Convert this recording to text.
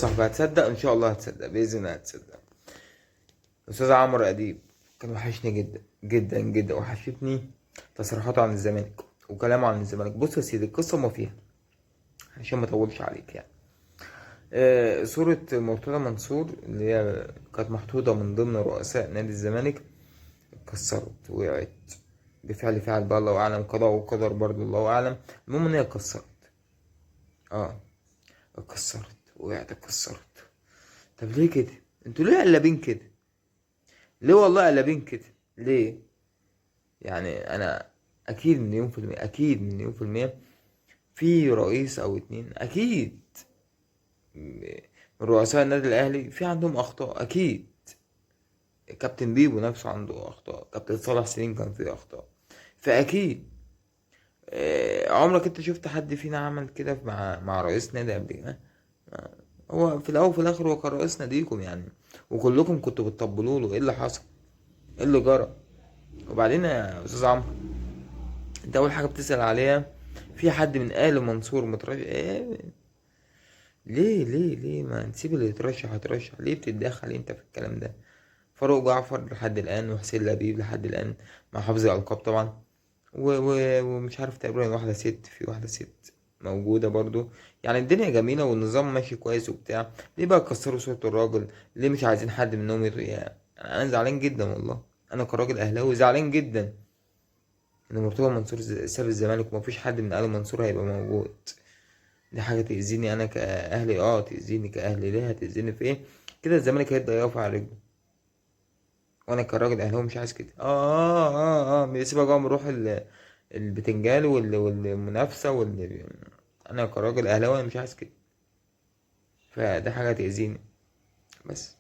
صاحبي هتصدق ان شاء الله، هتصدق باذن الله هتصدق. استاذ عمرو اديب كان وحشني جدا جدا جدا، وحشتني تصريحاته عن الزمالك وكلامه عن الزمالك. بص يا سيدي، القصة ما فيها عشان ما اطولش عليك يعني. صورة مرتضى منصور اللي هي كانت محطوطة من ضمن رؤساء نادي الزمالك اتكسرت، وقعت بفعل فعل بقى، الله أعلم، قضاء وقدر برضه الله أعلم. المهم إن هي اتكسرت، اتكسرت، وقعت، اتكسرت. طب ليه كده؟ انتوا ليه قلابين كده؟ ليه والله قلابين كده؟ ليه؟ يعني أنا أكيد مليون في المية، أكيد مليون في المية في رئيس أو اتنين أكيد من رؤساء النادي الأهلي في عندهم أخطاء، أكيد. كابتن بيبو نفسه عنده أخطاء، كابتن صالح سليم كان فيه أخطاء، فأكيد. عمرك أنت شفت حد فينا عمل كده مع رئيس نادي قبل كده؟ هو في الأول وفي الآخر هو كان رئيس ناديكم يعني، وكلكم كنتوا بتطبلوا له. إيه اللي حصل؟ إيه اللي جرى؟ وبعدين يا أستاذ عمرو، أنت أول حاجة بتسأل عليها في حد من آل منصور مترشح؟ إيه؟ ليه ليه ليه ما نسيب اللي يترشح يترشح؟ ليه بتتدخل انت في الكلام ده؟ فاروق جعفر لحد الآن، وحسين لبيب لحد الآن مع حفظ الألقاب طبعا، ومش عارف تقريبا واحدة ست، في واحدة ست موجودة برضو. يعني الدنيا جميلة والنظام ماشي كويس وبتاع. ليه بقى كسروا صورة الراجل؟ ليه مش عايزين حد منهم يعني أنا زعلان جدا والله، أنا كراجل أهلاوي زعلان جدا إن مرتضى منصور ساب الزمالك ومفيش حد من آل منصور هيبقى موجود. دي حاجة تأذيني أنا كأهلي، تأذيني كأهلي. ليه هتأذيني في إيه؟ كده الزمالك هيبدأ يقف على رجله، وأنا كراجل أهلاوي مش عايز كده. سيبك بقى من روح البتنجال والمنافسة أنا كراجل أهلاوي أنا مش عايز كده، فده حاجة تأذيني بس.